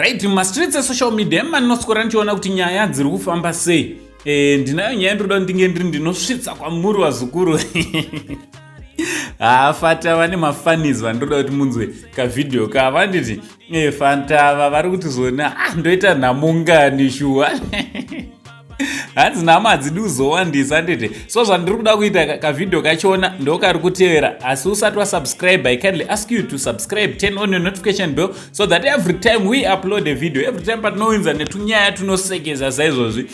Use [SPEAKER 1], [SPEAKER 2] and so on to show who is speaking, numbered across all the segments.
[SPEAKER 1] Right, mumastreets esocial media emanoswera ndichiona kuti nyaya dziri kufamba sei. E, ndinayo nyaya ndinoda ndinge ndiri ndinosvitsa kwamuri vazukuru. Haa, Fata vane mafanis vandinoda kuti munzwe kavhidhiyo kava vanditi e, Fantava vari kuti zona, ah, ndoita nhamungani shuwa. Hanzi nhamo hadzidi kuzowandisa, handiti? So zvandiri kuda kuita, kavhidhiyo kachona ndokari kutevera, asi usati wasubscribe, I kindly ask you to subscribe, turn on your notification bell so that every time we upload a video, every time patinowinza netunyaya tunosekeza saizvozvi,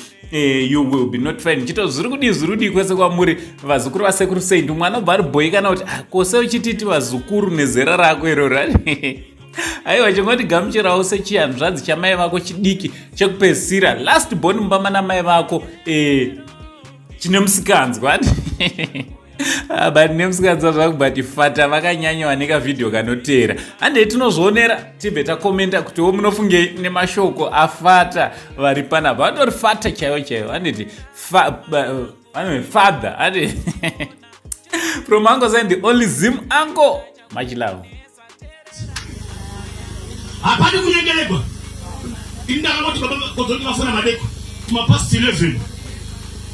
[SPEAKER 1] you will be notified. Ndichito zviri kudii, zviri kudii kwese kwamuri vazukuru vasekuru Saint. Mwana ubva ari bhoi kana kuti, ah, kose uchititi vazukuru nezera rako iroro? Aiwa, chingotigamuchirawo sechihanzvadzi chamai vako chidiki chekupedzisira, last born mumba mana mai vako, chine musikanzwa. Ah, but nemusikanzwa zvangu, but Fata vakanyanya nekavhidhiyo kanoteera. Handei tinozvionera, tibve takomenda kuti wo munofungei nemashoko aFata vari panapa. Vatori Fata chaivo chaivo, handiti? Father andi from Uncle Saint, the only Zim uncle. Much love.
[SPEAKER 2] Hapadi kunyengeregwa. Ini ndakangoti baba kodzoti vafona madeko kumapast 11,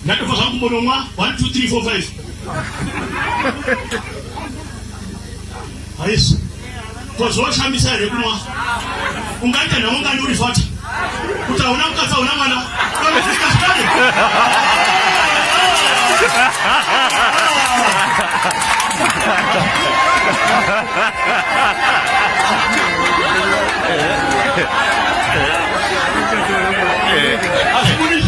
[SPEAKER 2] ndatofa zvangu kumbonomwa 1 2 3 4 5. Haisi kozoshamisa here kumwa? Ungaita nhamo ngani uri fata kuti hauna mukadzi, hauna mwana? Unofika zvakare. Hazvibudi.